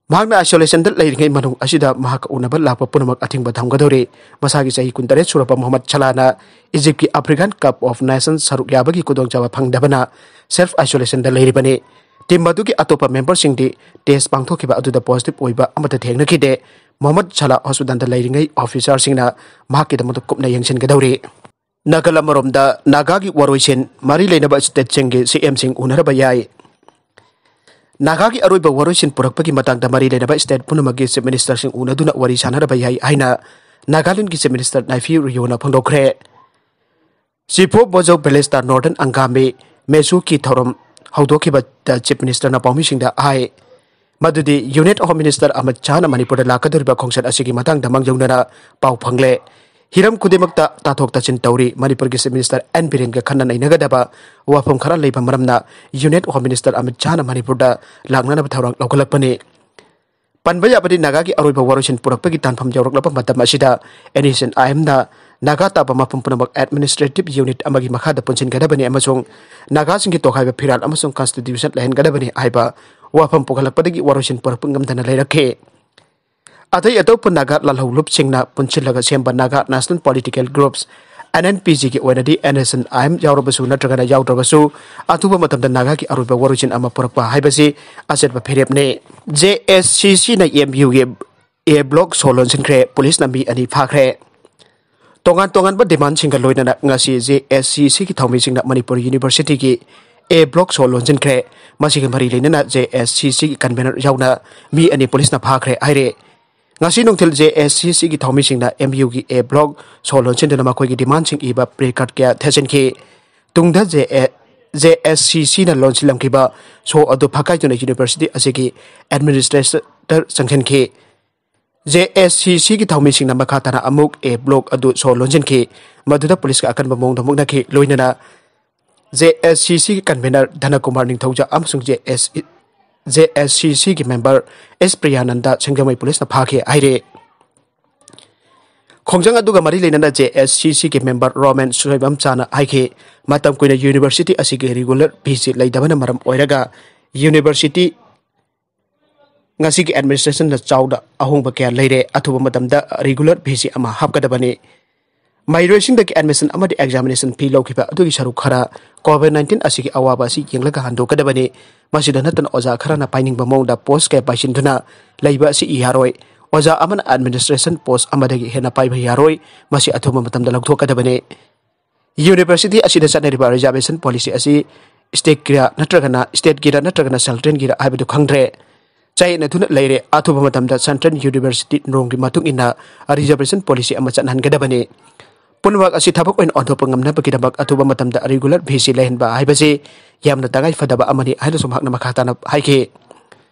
ꯃꯍꯥꯛꯅ ꯑꯥꯏꯁꯣꯂꯦꯁꯟꯗ ꯂꯩꯔꯤꯉꯩ ꯃꯅꯨꯡ ꯑꯁꯤꯗ ꯃꯍꯥꯛꯀ ꯎꯅꯕ ꯂꯥꯛꯄ ꯄꯨꯝꯅꯃꯛ ꯑꯊꯤꯡꯕ ꯊꯝꯒꯗꯧꯔꯤ꯫ ꯃꯁꯥꯒꯤ ꯆꯍꯤ ꯀꯨꯟꯇꯔꯦꯠ ꯁꯨꯔꯕ Mohammad ꯁꯥꯂꯥꯅ ꯏꯖꯤꯞꯀꯤ African cup of nations ꯁꯔꯨꯛ ꯌꯥꯕꯒꯤ ꯈꯨꯗꯣꯡꯆꯥꯕ ꯐꯪꯗꯕꯅ ꯁꯦꯜꯐ ꯑꯥꯏꯁꯣꯂꯦꯁꯟꯗ ꯂꯩꯔꯤꯕꯅꯤ꯫ ꯇꯤꯝ ꯑꯗꯨꯒꯤ ꯑꯇꯣꯞꯄ ꯃꯦꯝꯕꯔꯁꯤꯡꯗꯤ ꯇꯦꯁ ꯄꯥꯡꯊꯣꯛꯈꯤꯕ ꯑꯗꯨꯗ ꯄꯣꯖꯤꯇꯤꯚ ꯑꯣꯏꯕ ꯑꯃꯠꯇ ꯊꯦꯡꯅꯈꯤꯗꯦ꯫ ꯃꯣꯍꯃꯗ ꯁꯥꯂꯥ ꯍꯣꯁꯄꯤꯇꯥꯜꯗ ꯂꯩꯔꯤꯉꯩ ꯑꯣꯐꯤꯁꯥꯔꯁꯤꯡꯅ ꯃꯍꯥꯛꯀꯤꯗꯃꯛꯇ ꯀꯨꯞꯅ ꯌꯦꯡꯁꯤꯟꯒꯗꯧꯔꯤ꯫ ꯅꯥꯒꯜ ꯑꯃꯔꯣꯝꯗ ꯅꯥꯒꯥꯒꯤ ꯋꯥꯔꯣꯏꯁꯤꯟ ꯃꯔꯤ ꯂꯩꯅꯕ ꯁ꯭ꯇꯦꯠꯁꯤꯡꯒꯤ ꯁꯤ ꯑꯦꯝꯁꯤꯡ ꯎꯅꯔꯕ ꯌꯥꯏ꯫ ꯅꯥꯒꯥꯒꯤ ꯑꯔꯣꯏꯕ ꯋꯥꯔꯣꯏꯁꯤꯟ ꯄꯨꯔꯛꯄꯒꯤ ꯃꯇꯥꯡꯗ ꯃꯔꯤ ꯂꯩꯅꯕ ꯁ꯭ꯇꯦꯠ ꯄꯨꯝꯅꯃꯛꯀꯤ ꯆꯤꯐ ꯃꯤꯅꯤꯁꯇꯔꯁꯤꯡ ꯎꯅꯗꯨꯅ ꯋꯥꯔꯤ ꯁꯥꯟꯅꯔꯕ ꯌꯥꯏ ꯍꯥꯏꯅ ꯅꯥꯒꯥꯂꯦꯟꯗꯒꯤ ꯆꯤꯐ ꯃꯤꯅꯤꯁꯇꯔ ꯅꯥꯏꯐꯤ ꯔꯤꯌꯣꯅ ꯐꯣꯡꯗꯣꯛꯈ꯭ꯔꯦ꯫ ꯆꯤꯐ ꯑꯣꯐ ꯕꯣꯖꯣ ꯚꯤꯂꯦꯖꯇ ꯅꯣꯔꯗꯔꯟ ꯑꯪꯒꯥꯃꯤ ꯃꯦꯁꯨꯀꯤ ꯊꯧꯔꯝ ꯍꯧꯗꯣꯛꯈꯤꯕꯗ ꯆꯤꯐ ꯃꯤꯅꯤꯁꯇꯔꯅ ꯄꯥꯎꯃꯤꯁꯤꯡꯗ ꯍꯥꯏ ꯃꯗꯨꯗꯤ ꯌꯨꯅꯤꯠ ꯍꯣꯝ ꯃꯤꯅꯤꯁꯇꯔ ꯑꯃꯤꯠ ꯁꯥꯍꯅ ꯃꯅꯤꯄꯨꯔꯗ ꯂꯥꯛꯀꯗꯧꯔꯤꯕ ꯈꯣꯡꯆꯠ ꯑꯁꯤꯒꯤ ꯃꯇꯥꯡꯗ ꯃꯥꯡꯖꯧꯅꯅ ꯄꯥꯎ ꯐꯪꯂꯦ꯫ ꯍꯤꯔꯝ ꯈꯨꯗꯤꯡꯃꯛꯇ ꯇꯥꯊꯣꯛ ꯇꯥꯁꯤꯟ ꯇꯧꯔꯤ꯫ ꯃꯅꯤꯄꯨꯔꯒꯤ ꯆꯤꯐ ꯃꯤꯅꯤꯁꯇꯔ ꯑꯦꯟ ꯕꯤꯔꯦꯟꯒ ꯈꯟꯅ ꯅꯩꯅꯒꯗꯕ ꯋꯥꯐꯝ ꯈꯔ ꯂꯩꯕ ꯃꯔꯝꯅ ꯌꯨꯅꯤꯠ ꯍꯣꯝ ꯃꯤꯅꯤꯁꯇꯔ ꯑꯃꯤꯠ ꯁꯥꯍꯅ ꯃꯅꯤꯄꯨꯔꯗ ꯂꯥꯛꯅꯅꯕ ꯊꯧꯔꯥꯡ ꯂꯧꯈꯠꯂꯛꯄꯅꯤ꯫ ꯄꯟꯕ ꯌꯥꯕꯗꯤ ꯅꯥꯒꯥꯒꯤ ꯑꯔꯣꯏꯕ ꯋꯥꯔꯣꯏꯁꯤꯟ ꯄꯨꯔꯛꯄꯒꯤ ꯇꯥꯟꯐꯝ ꯌꯧꯔꯛꯂꯕ ꯃꯇꯝ ꯑꯁꯤꯗ ꯑꯦꯟ ꯑꯦꯁ ꯑꯦꯟ ꯑꯥꯏ ꯑꯦꯝꯅ ꯅꯥꯒꯥ ꯇꯥꯕ ꯃꯐꯝ ꯄꯨꯝꯅꯃꯛ ꯑꯦꯗꯃꯤꯅꯤꯁꯇ꯭ꯔꯦꯇꯤꯚ ꯌꯨꯅꯤꯠ ꯑꯃꯒꯤ ꯃꯈꯥꯗ ꯄꯨꯟꯁꯤꯟꯒꯗꯕꯅꯤ ꯑꯃꯁꯨꯡ ꯅꯥꯒꯥꯁꯤꯡꯒꯤ ꯇꯣꯈꯥꯏꯕ ꯐꯤꯔꯥꯜ ꯑꯃꯁꯨꯡ ꯀꯟꯁꯇꯤꯇ꯭ꯌꯨꯁꯟ ꯂꯩꯍꯟꯒꯗꯕꯅꯤ ꯍꯥꯏꯕ ꯋꯥꯐꯝ ꯄꯨꯈꯠꯂꯛꯄꯗꯒꯤ ꯋꯥꯔꯣꯏꯁꯤꯟ ꯄꯨꯔꯛꯄ ꯉꯝꯗꯅ ꯂꯩꯔꯛꯈꯤ꯫ ꯑꯇꯩ ꯑꯇꯣꯞꯄ ꯅꯥꯒꯥ ꯂꯥꯜꯍꯧꯂꯨꯞꯁꯤꯡꯅ ꯄꯨꯟꯁꯤꯜꯂꯒ ꯁꯦꯝꯕ Naga national political groups N N P ꯖꯤꯒꯤ ꯑꯣꯏꯅꯗꯤ N S N I M ꯌꯥꯎꯔꯕꯁꯨ ꯅꯠꯇ꯭ꯔꯒꯅ ꯌꯥꯎꯗ꯭ꯔꯕꯁꯨ, ꯑꯊꯨꯕ ꯃꯇꯝꯗ ꯅꯥꯒꯥꯒꯤ ꯑꯔꯣꯏꯕ ꯋꯥꯔꯣꯏꯁꯤꯟ ꯑꯃ ꯄꯨꯔꯛꯄ ꯍꯥꯏꯕꯁꯤ ꯑꯆꯦꯠꯄ ꯐꯤꯔꯦꯞꯅꯤ꯫ ꯖꯦ ꯑꯦꯁ ꯁꯤ ꯁꯤꯅ ꯑꯦꯝ ꯌꯨꯒꯤ ꯑꯦ ꯕ꯭ꯂꯣꯛ ꯁꯣ ꯂꯣꯟꯁꯤꯟꯈ꯭ꯔꯦ, ꯄꯨꯂꯤꯁꯅ ꯃꯤ ꯑꯅꯤ ꯐꯥꯈ꯭ꯔꯦ꯫ ꯇꯣꯉꯥꯟ ꯇꯣꯉꯥꯟꯕ ꯗꯤꯃꯥꯟꯁꯤꯡꯒ ꯂꯣꯏꯅꯅ ꯉꯁꯤ ꯖꯦ ꯑꯦꯁ ꯁꯤ ꯁꯤꯒꯤ ꯊꯧꯃꯤꯁꯤꯡꯅ ꯃꯅꯤꯄꯨꯔ ꯌꯨꯅꯤꯚꯔꯁꯤꯇꯤꯒꯤ ꯑꯦ ꯕ꯭ꯂꯣꯛ ꯁꯣ ꯂꯣꯟꯁꯤꯟꯈ꯭ꯔꯦ꯫ ꯃꯁꯤꯒ ꯃꯔꯤ ꯂꯩꯅꯅ ꯖꯦ ꯑꯦꯁ ꯁꯤ ꯁꯤꯒꯤ ꯀꯟꯚꯦꯅꯔ ꯌꯥꯎꯅ ꯃꯤ ꯑꯅꯤ ꯄꯨꯂꯤꯁꯅ ꯐꯥꯈ꯭ꯔꯦ ꯍꯥꯏꯔꯦ꯫ ꯉꯁꯤ ꯅꯨꯡꯊꯤꯜ ꯖꯦ ꯑꯦꯁ ꯁꯤ ꯁꯤꯒꯤ ꯊꯧꯃꯤꯁꯤꯡꯅ ꯑꯦꯝ ꯌꯨꯒꯤ ꯑꯦ ꯕ꯭ꯂꯣꯛ ꯁꯣ ꯂꯣꯟꯁꯤꯟꯗꯨꯅ ꯃꯈꯣꯏꯒꯤ ꯗꯤꯃꯥꯟꯁꯤꯡ ꯏꯕ ꯄ꯭ꯂꯦ ꯀꯥꯔꯗ ꯀꯌꯥ ꯊꯦꯠꯆꯤꯟꯈꯤ꯫ ꯇꯨꯡꯗ ꯖꯦ ꯑꯦ, ꯖꯦ ꯑꯦꯁ ꯁꯤ ꯁꯤꯅ ꯂꯣꯟꯁꯤꯜꯂꯝꯈꯤꯕ ꯁꯣ ꯑꯗꯨ ꯐꯥꯀꯥꯏꯗꯨꯅ ꯌꯨꯅꯤꯚꯔꯁꯤꯇꯤ ꯑꯁꯤꯒꯤ ꯑꯦꯗꯃꯤꯅꯤꯁꯇ꯭ꯔꯦꯇꯔ ꯆꯪꯁꯤꯟꯈꯤ꯫ ꯖꯦ ꯑꯦꯁ ꯁꯤ ꯁꯤꯒꯤ ꯊꯧꯃꯤꯁꯤꯡꯅ ꯃꯈꯥ ꯇꯥꯅ ꯑꯃꯨꯛ ꯑꯦ ꯕ꯭ꯂꯣꯛ ꯑꯗꯨ ꯁꯣ ꯂꯣꯟꯁꯤꯟꯈꯤ꯫ ꯃꯗꯨꯗ ꯄꯨꯂꯤꯁꯀ ꯑꯀꯟꯕ ꯃꯑꯣꯡꯗ ꯃꯨꯛꯅꯈꯤ꯫ ꯂꯣꯏꯅꯅ ꯖꯦ ꯑꯦꯁ ꯁꯤ ꯁꯤꯒꯤ ꯀꯟꯚꯦꯅꯔ ꯙꯅꯀꯨꯃꯥꯔ ꯅꯤꯡꯊꯧꯖꯥ ꯑꯃꯁꯨꯡ ꯖꯦ ꯑꯦꯁ, ꯖꯦ ꯑꯦꯁ ꯁꯤ ꯁꯤꯒꯤ ꯃꯦꯝꯕꯔ ꯑꯦꯁ ꯄ꯭ꯔꯤꯌꯥꯅꯟꯗ ꯁꯤꯡꯖꯃꯩ ꯄꯨꯂꯤꯁꯅ ꯐꯥꯈꯤ ꯍꯥꯏꯔꯤ꯫ ꯈꯣꯡꯖꯪ ꯑꯗꯨꯒ ꯃꯔꯤ ꯂꯩꯅꯅ ꯖꯦ ꯑꯦꯁ ꯁꯤ ꯁꯤꯒꯤ ꯃꯦꯝꯕꯔ ꯔꯣꯃꯦꯟ ꯁꯣꯏꯕꯝꯆꯥꯅ ꯍꯥꯏꯈꯤ, ꯃꯇꯝ ꯀꯨꯏꯅ ꯌꯨꯅꯤꯚꯔꯁꯤꯇꯤ ꯑꯁꯤꯒꯤ ꯔꯤꯒꯨꯂꯔ ꯚꯤ ꯁꯤ ꯂꯩꯇꯕꯅ ꯃꯔꯝ ꯑꯣꯏꯔꯒ ꯌꯨꯅꯤꯚꯔꯁꯤꯇꯤ ꯉꯁꯤꯒꯤ ꯑꯦꯗꯃꯤꯅꯤꯁꯇ꯭ꯔꯦꯁꯟꯅ ꯆꯥꯎꯅ ꯑꯍꯣꯡꯕ ꯀꯌꯥ ꯂꯩꯔꯦ꯫ ꯑꯊꯨꯕ ꯃꯇꯝꯗ ꯔꯤꯒꯨꯂꯔ ꯚꯤ ꯁꯤ ꯑꯃ ꯍꯥꯞꯀꯗꯕꯅꯤ꯫ ꯃꯍꯩꯔꯣꯏꯁꯤꯡꯗꯒꯤ ꯑꯦꯗꯃꯤꯁꯟ ꯑꯃꯗꯤ ꯑꯦꯛꯖꯥꯃꯤꯅꯦꯁꯟ ꯐꯤ ꯂꯧꯈꯤꯕ ꯑꯗꯨꯒꯤ ꯁꯔꯨꯛ ꯈꯔ ꯀꯣꯚꯤꯗ ꯅꯥꯏꯟꯇꯤꯟ ꯑꯁꯤꯒꯤ ꯑꯋꯥꯕ ꯑꯁꯤ ꯌꯦꯡꯂꯒ ꯍꯟꯗꯣꯛꯀꯗꯕꯅꯤ꯫ ꯃꯁꯤꯗ ꯅꯠꯇꯅ ꯑꯣꯖꯥ ꯈꯔꯅ ꯄꯥꯏꯅꯤꯡꯕ ꯃꯑꯣꯡꯗ ꯄꯣꯁ ꯀꯌꯥ ꯄꯥꯏꯁꯤꯟꯗꯨꯅ ꯂꯩꯕ ꯑꯁꯤ ꯌꯥꯔꯣꯏ꯫ ꯑꯣꯖꯥ ꯑꯃꯅ ꯑꯦꯗꯃꯤꯅꯤꯁꯇ꯭ꯔꯦꯁꯟ ꯄꯣꯁ ꯑꯃꯗꯒꯤ ꯍꯦꯟꯅ ꯄꯥꯏꯕ ꯌꯥꯔꯣꯏ꯫ ꯃꯁꯤ ꯑꯊꯨꯕ ꯃꯇꯝꯗ ꯂꯧꯊꯣꯛꯀꯗꯕꯅꯤ꯫ ꯌꯨꯅꯤꯚꯔꯁꯤꯇꯤ ꯑꯁꯤꯗ ꯆꯠꯅꯔꯤꯕ ꯔꯤꯖꯥꯔꯕꯦꯁꯟ ꯄꯣꯂꯤꯁꯤ ꯑꯁꯤ ꯁ꯭ꯇꯦꯠꯀꯤꯔ ꯅꯠꯇ꯭ꯔꯒꯅ, ꯁ꯭ꯇꯦꯠꯀꯤꯔ ꯅꯠꯇ꯭ꯔꯒꯅ ꯁꯦꯟꯇ꯭ꯔꯦꯜꯒꯤꯔ ꯍꯥꯏꯕꯗꯨ ꯈꯪꯗ꯭ꯔꯦ꯫ ꯆꯌꯦꯠꯅꯗꯨꯅ ꯂꯩꯔꯦ꯫ ꯑꯊꯨꯕ ꯃꯇꯝꯗ ꯁꯦꯟꯇ꯭ꯔꯦꯜ ꯌꯨꯅꯤꯚꯔꯁꯤꯇꯤ ꯅꯣꯡꯒꯤ ꯃꯇꯨꯡ ꯏꯟꯅ ꯔꯤꯖꯥꯔꯕꯦꯁꯟ ꯄꯣꯂꯤꯁꯤ ꯑꯃ ꯆꯠꯅꯍꯟꯒꯗꯕꯅꯤ꯫ ꯄꯨꯝꯅꯃꯛ ꯑꯁꯤ ꯊꯕꯛ ꯑꯣꯏꯅ ꯑꯣꯟꯊꯣꯛꯄ ꯉꯝꯅꯕꯒꯤꯗꯃꯛ ꯑꯊꯨꯕ ꯃꯇꯝꯗ ꯔꯤꯒꯨꯂꯔ ꯚꯤ ꯁꯤ ꯂꯩꯍꯟꯕ ꯍꯥꯏꯕꯁꯤ ꯌꯥꯝꯅ ꯇꯉꯥꯏ ꯐꯗꯕ ꯑꯃꯅꯤ ꯍꯥꯏꯅꯁꯨ ꯃꯍꯥꯛꯅ ꯃꯈꯥ ꯇꯥꯅ ꯍꯥꯏꯈꯤ꯫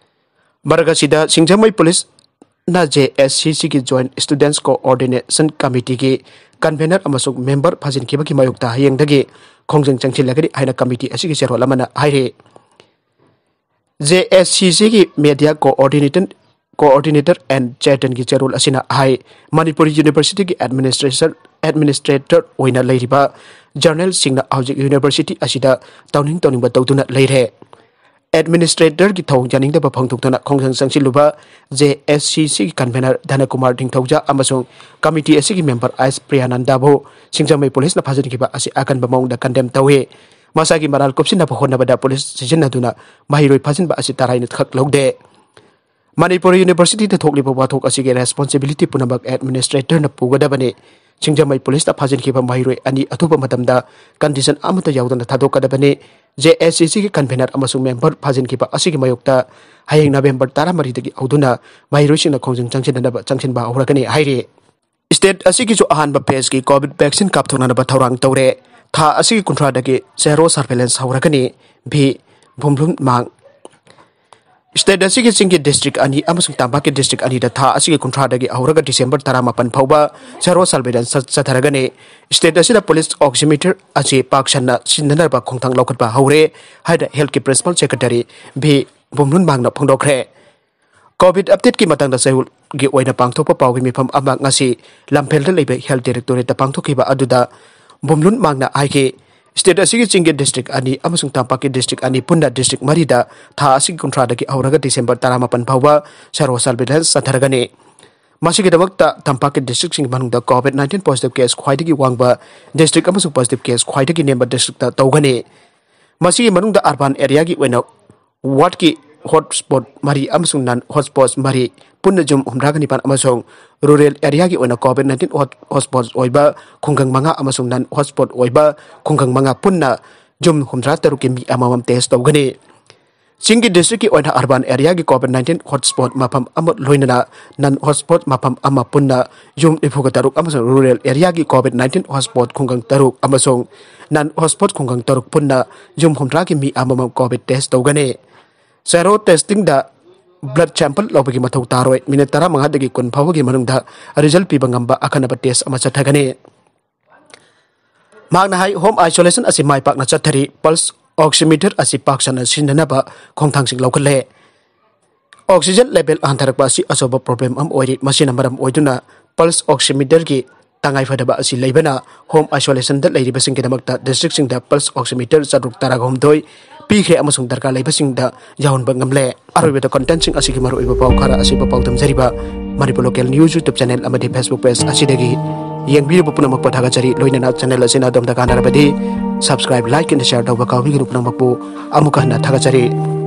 ꯃꯔꯛ ꯑꯁꯤꯗ ꯁꯤꯡꯖꯃꯩ ꯄꯨꯂꯤꯁꯅ ꯖꯦ ꯑꯦꯁ ꯁꯤ ꯁꯤꯒꯤ ꯖꯣꯏꯟꯠ ꯁ꯭ꯇꯨꯗꯦꯟꯠꯁ ꯀꯣꯑꯣꯔꯗꯤꯅꯦꯁꯟ ꯀꯃꯤꯇꯤꯒꯤ ꯀꯟꯚꯦꯅꯔ ꯑꯃꯁꯨꯡ ꯃꯦꯝꯕꯔ ꯐꯥꯖꯤꯟꯈꯤꯕꯒꯤ ꯃꯥꯌꯣꯛꯇ ꯍꯌꯦꯡꯗꯒꯤ ꯈꯣꯡꯖꯪ ꯆꯪꯁꯤꯜꯂꯒꯅꯤ ꯍꯥꯏꯅ ꯀꯃꯤꯇꯤ ꯑꯁꯤꯒꯤ ꯆꯦꯔꯣꯜ ꯑꯃꯅ ꯍꯥꯏꯔꯤ꯫ ꯖꯦ ꯑꯦꯁ ꯁꯤ ꯁꯤꯒꯤ ꯃꯦꯗꯤꯌꯥ ꯀꯣꯑꯣꯔꯗꯤꯅꯦꯇꯔ, ꯀꯣꯑꯣꯔꯗꯤꯅꯦꯇꯔ ꯑꯦꯟ ꯆꯦꯇꯟꯒꯤ ꯆꯦꯔꯣꯜ ꯑꯁꯤꯅ ꯍꯥꯏ, ꯃꯅꯤꯄꯨꯔ ꯌꯨꯅꯤꯚꯔꯁꯤꯇꯤꯒꯤ ꯑꯦꯗꯃꯤꯅꯤꯁꯇ꯭ꯔꯦꯁꯟ, ꯑꯦꯗꯃꯤꯅꯤꯁꯇ꯭ꯔꯦꯇꯔ ꯑꯣꯏꯅ ꯂꯩꯔꯤꯕ ꯖꯔꯅꯦꯜꯁꯤꯡꯅ ꯍꯧꯖꯤꯛ ꯌꯨꯅꯤꯚꯔꯁꯤꯇꯤ ꯑꯁꯤꯗ ꯇꯧꯅꯤꯡ ꯇꯧꯅꯤꯡꯕ ꯇꯧꯗꯨꯅ ꯂꯩꯔꯦ꯫ ꯑꯦꯗꯃꯤꯅꯤꯁꯇ꯭ꯔꯦꯇꯔꯒꯤ ꯊꯧꯑꯣꯡ ꯌꯥꯅꯤꯡꯗꯕ ꯐꯣꯡꯗꯣꯛꯇꯨꯅ ꯈꯣꯡꯖꯪ ꯆꯪꯁꯤꯜꯂꯨꯕ ꯖꯦ ꯑꯦꯁ ꯁꯤ ꯁꯤꯒꯤ ꯀꯟꯚꯦꯅꯔ ꯙꯅꯀꯨꯃꯥꯔ ꯅꯤꯡꯊꯧꯖꯥ ꯑꯃꯁꯨꯡ ꯀꯃꯤꯇꯤ ꯑꯁꯤꯒꯤ ꯃꯦꯝꯕꯔ ꯑꯥꯏꯁ ꯄ꯭ꯔꯤꯌꯥꯅꯟꯗꯕꯨ ꯁꯤꯡꯖꯃꯩ ꯄꯨꯂꯤꯁꯅ ꯐꯥꯖꯤꯟꯈꯤꯕ ꯑꯁꯤ ꯑꯀꯟꯕ ꯃꯑꯣꯡꯗ ꯀꯟꯗꯦꯝ ꯇꯧꯏ꯫ ꯃꯁꯥꯒꯤ ꯃꯔꯥꯜ ꯀꯨꯞꯁꯤꯟꯅꯕ ꯍꯣꯠꯅꯕꯗ ꯄꯨꯂꯤꯁ ꯁꯤꯖꯤꯟꯅꯗꯨꯅ ꯃꯍꯩꯔꯣꯏ ꯐꯥꯖꯤꯟꯕ ꯑꯁꯤ ꯇꯔꯥꯏꯅ ꯈꯛ ꯂꯧꯗꯦ꯫ ꯃꯅꯤꯄꯨꯔ ꯌꯨꯅꯤꯚꯔꯁꯤꯇꯤꯗ ꯊꯣꯛꯂꯤꯕ ꯋꯥꯊꯣꯛ ꯑꯁꯤꯒꯤ ꯔꯦꯁꯄꯣꯟꯁꯤꯕꯤꯂꯤꯇꯤ ꯄꯨꯝꯅꯃꯛ ꯑꯦꯗꯃꯤꯅꯤꯁꯇ꯭ꯔꯦꯇꯔꯅ ꯄꯨꯒꯗꯕꯅꯤ꯫ ꯁꯤꯡꯖꯃꯩ ꯄꯨꯂꯤꯁꯅ ꯐꯥꯖꯤꯟꯈꯤꯕ ꯃꯍꯩꯔꯣꯏ ꯑꯅꯤ ꯑꯊꯨꯕ ꯃꯇꯝꯗ ꯀꯟꯗꯤꯁꯟ ꯑꯃꯠꯇ ꯌꯥꯎꯗꯅ ꯊꯥꯗꯣꯛꯀꯗꯕꯅꯤ꯫ ꯖꯦ ꯑꯦꯁ ꯁꯤ ꯁꯤꯒꯤ ꯀꯟꯚꯦꯅꯔ ꯑꯃꯁꯨꯡ ꯃꯦꯝꯕꯔ ꯐꯥꯖꯤꯟꯈꯤꯕ ꯑꯁꯤꯒꯤ ꯃꯥꯌꯣꯛꯇ ꯍꯌꯦꯡ ꯅꯕꯦꯝꯕꯔ ꯇꯔꯥꯃꯔꯤꯗꯒꯤ ꯍꯧꯗꯨꯅ ꯃꯍꯩꯔꯣꯏꯁꯤꯡꯅ ꯈꯣꯡꯖꯪ ꯆꯪꯁꯤꯟꯅꯅꯕ ꯆꯪꯁꯤꯟꯕ ꯍꯧꯔꯒꯅꯤ ꯍꯥꯏꯔꯤ꯫ ꯁ꯭ꯇꯦꯠ ꯑꯁꯤꯒꯤꯁꯨ ꯑꯍꯥꯟꯕ ꯐꯦꯖꯀꯤ ꯀꯣꯚꯤꯗ ꯚꯦꯛꯁꯤꯟ ꯀꯥꯞꯊꯣꯛꯅꯅꯕ ꯊꯧꯔꯥꯡ ꯇꯧꯔꯦ꯫ ꯊꯥ ꯑꯁꯤꯒꯤ ꯀꯨꯟꯊ꯭ꯔꯥꯗꯒꯤ ꯁꯦꯔꯣ ꯁꯔꯚꯦꯂꯦꯟꯁ ꯍꯧꯔꯒꯅꯤ꯫ ꯚꯤ ꯚꯨꯝꯂꯨꯟ ꯃꯥꯡ꯫ ꯁ꯭ꯇꯦꯠ ꯑꯁꯤꯒꯤ ꯆꯤꯡꯒꯤ ꯗꯤꯁꯇ꯭ꯔꯤꯛ ꯑꯅꯤ ꯑꯃꯁꯨꯡ ꯇꯝꯄꯥꯛꯀꯤ ꯗꯤꯁꯇ꯭ꯔꯤꯛ ꯑꯅꯤꯗ ꯊꯥ ꯑꯁꯤꯒꯤ ꯀꯨꯟꯊ꯭ꯔꯥꯗꯒꯤ ꯍꯧꯔꯒ ꯗꯤꯁꯦꯝꯕꯔ ꯇꯔꯥꯃꯥꯄꯟ ꯐꯥꯎꯕ ꯁꯦꯔꯣ ꯁꯔꯚꯦꯂꯦꯟꯁ ꯆꯠ-, ꯆꯠꯊꯔꯒꯅꯤ꯫ ꯁ꯭ꯇꯦꯠ ꯑꯁꯤꯗ ꯄꯨꯂꯤꯁ ꯑꯣꯛꯁꯤꯃꯤꯇꯔ ꯑꯁꯤ ꯄꯥꯛ ꯁꯟꯅ ꯁꯤꯖꯤꯟꯅꯅꯕ ꯈꯣꯡꯊꯥꯡ ꯂꯧꯈꯠꯄ ꯍꯧꯔꯦ ꯍꯥꯏꯅ ꯍꯦꯜꯊꯀꯤ ꯄ꯭ꯔꯤꯟꯁꯤꯄꯥꯜ ꯁꯦꯀ꯭ꯔꯦꯇꯔꯤ ꯚꯤ ꯕꯨꯝꯂꯨꯟ ꯃꯥꯡꯅ ꯐꯣꯡꯗꯣꯛꯈ꯭ꯔꯦ꯫ ꯀꯣꯚꯤꯗ ꯑꯞꯗꯦꯠꯀꯤ ꯃꯇꯥꯡꯗ ꯆꯌꯣꯜꯒꯤ ꯑꯣꯏꯅ ꯄꯥꯡꯊꯣꯛꯄ ꯄꯥꯎꯒꯤ ꯃꯤꯐꯝ ꯑꯃ ꯉꯁꯤ ꯂꯝꯐꯦꯜꯗ ꯂꯩꯕ ꯍꯦꯜꯊ ꯗꯥꯏꯔꯦꯛꯇꯣꯔꯦꯠꯇ ꯄꯥꯡꯊꯣꯛꯈꯤꯕ ꯑꯗꯨꯗ ꯕꯨꯝꯂꯨꯟ ꯃꯥꯡꯅ ꯍꯥꯏꯈꯤ, ꯁ꯭ꯇꯦꯠ ꯑꯁꯤꯒꯤ ꯆꯤꯡꯒꯤ ꯗꯤꯁꯇ꯭ꯔꯤꯛ ꯑꯅꯤ ꯑꯃꯁꯨꯡ ꯇꯝꯄꯥꯛꯀꯤ ꯗꯤꯁꯇ꯭ꯔꯤꯛ ꯑꯅꯤ ꯄꯨꯟꯅ ꯗꯤꯁꯇ꯭ꯔꯤꯛ ꯃꯔꯤꯗ ꯊꯥ ꯑꯁꯤꯒꯤ ꯀꯨꯟꯊ꯭ꯔꯥꯗꯒꯤ ꯍꯧꯔꯒ ꯗꯤꯁꯦꯝꯕꯔ ꯇꯔꯥꯃꯥꯄꯟ ꯐꯥꯎꯕ ꯁꯦꯔꯣ ꯁꯔꯚꯦꯂꯦꯟꯁ ꯆꯠꯊꯔꯒꯅꯤ꯫ ꯃꯁꯤꯒꯤꯗꯃꯛꯇ ꯇꯝꯄꯥꯛꯀꯤ ꯗꯤꯁꯇ꯭ꯔꯤꯛꯁꯤꯡꯒꯤ ꯃꯅꯨꯡꯗ ꯀꯣꯚꯤꯗ ꯅꯥꯏꯟꯇꯤꯟ ꯄꯣꯖꯤꯇꯤꯚ ꯀꯦꯁ ꯈ꯭ꯋꯥꯏꯗꯒꯤ ꯋꯥꯡꯕ ꯗꯤꯁꯇ꯭ꯔꯤꯛ ꯑꯃꯁꯨꯡ ꯄꯣꯖꯤꯇꯤꯚ ꯀꯦꯁ ꯈ꯭ꯋꯥꯏꯗꯒꯤ ꯅꯦꯝꯕ ꯗꯤꯁꯇ꯭ꯔꯤꯛꯇ ꯇꯧꯒꯅꯤ꯫ ꯃꯁꯤꯒꯤ ꯃꯅꯨꯡꯗ ꯑꯔꯕꯥꯟ ꯑꯦꯔꯤꯌꯥꯒꯤ ꯑꯣꯏꯅ ꯋꯥꯔꯗꯀꯤ ꯍꯣꯠꯁ꯭ꯄꯣꯠ ꯃꯔꯤ ꯑꯃꯁꯨꯡ ꯅꯟ ꯍꯣꯠꯁ꯭ꯄꯣꯠ ꯃꯔꯤ, ꯄꯨꯟꯅ ꯌꯨꯝ ꯍꯨꯝꯗ꯭ꯔꯥꯒ ꯅꯤꯄꯥꯟ, ꯑꯃꯁꯨꯡ ꯔꯨꯔꯦꯜ ꯑꯦꯔꯤꯌꯥꯒꯤ ꯑꯣꯏꯅ ꯀꯣꯚꯤꯗ ꯅꯥꯏꯟꯇꯤꯟ ꯍꯣꯠ-, ꯍꯣꯠꯁ꯭ꯄꯣꯠ ꯑꯣꯏꯕ ꯈꯨꯡꯒꯪ ꯃꯉꯥ ꯑꯃꯁꯨꯡ ꯅꯟ ꯍꯣꯠꯁ꯭ꯄꯣꯠ ꯑꯣꯏꯕ ꯈꯨꯡꯒꯪ ꯃꯉꯥ, ꯄꯨꯟꯅ ꯌꯨꯝ ꯍꯨꯝꯗ꯭ꯔꯥ ꯇꯔꯨꯛꯀꯤ ꯃꯤ ꯑꯃꯃꯝ ꯇꯦꯁ ꯇꯧꯒꯅꯤ꯫ ꯆꯤꯡꯒꯤ ꯗꯤꯁꯇ꯭ꯔꯤꯛꯀꯤ ꯑꯣꯏꯅ ꯑꯔꯕꯥꯟ ꯑꯦꯔꯤꯌꯥꯒꯤ ꯀꯣꯚꯤꯗ ꯅꯥꯏꯟꯇꯤꯟ ꯍꯣꯠꯁ꯭ꯄꯣꯠ ꯃꯐꯝ ꯑꯃ, ꯂꯣꯏꯅꯅ ꯅꯟ ꯍꯣꯠꯁ꯭ꯄꯣꯠ ꯃꯐꯝ ꯑꯃ, ꯄꯨꯟꯅ ꯌꯨꯝ ꯅꯤꯐꯨꯒ ꯇꯔꯨꯛ, ꯑꯃꯁꯨꯡ ꯔꯨꯔꯦꯜ ꯑꯦꯔꯤꯌꯥꯒꯤ ꯀꯣꯚꯤꯗ ꯅꯥꯏꯟꯇꯤꯟ ꯍꯣꯠꯁ꯭ꯄꯣꯠ ꯈꯨꯡꯒꯪ ꯇꯔꯨꯛ ꯑꯃꯁꯨꯡ ꯅꯟ ꯍꯣꯠꯁ꯭ꯄꯣꯠ ꯈꯨꯡꯒꯪ ꯇꯔꯨꯛ, ꯄꯨꯟꯅ ꯌꯨꯝ ꯍꯨꯝꯗ꯭ꯔꯥꯒꯤ ꯃꯤ ꯑꯃꯃꯝ ꯀꯣꯚꯤꯗ ꯇꯦꯁ ꯇꯧꯒꯅꯤ꯫ ꯁꯦꯔꯣ ꯇꯦꯁꯇꯤꯡꯗ ꯕ꯭ꯂꯗ ꯁꯦꯝꯄꯜ ꯂꯧꯕꯒꯤ ꯃꯊꯧ ꯇꯥꯔꯣꯏ꯫ ꯃꯤꯅꯤꯠ ꯇꯔꯥꯃꯉꯥꯗꯒꯤ ꯀꯨꯟ ꯐꯥꯎꯕꯒꯤ ꯃꯅꯨꯡꯗ ꯔꯤꯖꯜ ꯄꯤꯕ ꯉꯝꯕ ꯑꯈꯟꯅꯕ ꯇꯦꯁ ꯑꯃ ꯆꯠꯊꯒꯅꯤ꯫ ꯃꯍꯥꯛꯅ ꯍꯥꯏ, ꯍꯣꯝ ꯑꯥꯏꯁꯣꯂꯦꯁꯟ ꯑꯁꯤ ꯃꯥꯏ ꯄꯥꯛꯅ ꯆꯠꯊꯔꯤ, ꯄꯜꯁ ꯑꯣꯛꯁꯤꯃꯤꯇꯔ ꯑꯁꯤ ꯄꯥꯛ ꯁꯟꯅ ꯁꯤꯖꯤꯟꯅꯅꯕ ꯈꯣꯡꯊꯥꯡꯁꯤꯡ ꯂꯧꯈꯠꯂꯦ꯫ ꯑꯣꯛꯁꯤꯖꯦꯟ ꯂꯦꯚꯦꯜ ꯍꯟꯊꯔꯛꯄ ꯑꯁꯤ ꯑꯆꯧꯕ ꯄ꯭ꯔꯣꯕ꯭ꯂꯦꯝ ꯑꯃ ꯑꯣꯏꯔꯤ꯫ ꯃꯁꯤꯅ ꯃꯔꯝ ꯑꯣꯏꯗꯨꯅ ꯄꯜꯁ ꯑꯣꯛꯁꯤꯃꯤꯇꯔꯒꯤ ꯇꯉꯥꯏꯐꯗꯕ ꯑꯁꯤ ꯂꯩꯕꯅ home isolationꯗ ꯂꯩꯔꯤꯕꯁꯤꯡꯒꯤꯗꯃꯛꯇ districtꯁꯤꯡꯗ pulse oximeter ꯆꯥꯇ꯭ꯔꯨꯛ ꯇꯔꯥꯒ ꯍꯨꯝꯗꯣꯏ ꯄꯤꯈ꯭ꯔꯦ ꯑꯃꯁꯨꯡ ꯗꯔꯀꯥꯔ ꯂꯩꯕꯁꯤꯡꯗ ꯌꯥꯎꯍꯟꯕ ꯉꯝꯂꯦ꯫ ꯑꯔꯣꯏꯕꯗ contentꯁꯤꯡ ꯑꯁꯤꯒꯤ ꯃꯔꯨꯑꯣꯏꯕ ꯄꯥꯎ ꯈꯔ ꯑꯁꯤꯕꯨ ꯄꯥꯎꯗꯝꯖꯔꯤꯕ Manipur Local News YouTube channel ꯑꯃꯗꯤ Facebook page ꯑꯁꯤꯗꯒꯤ ꯌꯦꯡꯕꯤꯔꯤꯕ ꯄꯨꯝꯅꯃꯛꯄꯨ ꯊꯥꯒꯠꯆꯔꯤ꯫ ꯂꯣꯏꯅꯅ channel ꯑꯁꯤꯅ ꯑꯗꯣꯝꯗ ꯀꯥꯟꯅꯔꯕꯗꯤ subscribe, like and share ꯇꯧꯕ ꯀꯥꯎꯕꯤꯒꯅꯨ꯫ ꯄꯨꯝꯅꯃꯛꯄꯨ ꯑꯃꯨꯛꯀ ꯍꯟꯅ ꯊꯥꯒꯠꯆꯔꯤ꯫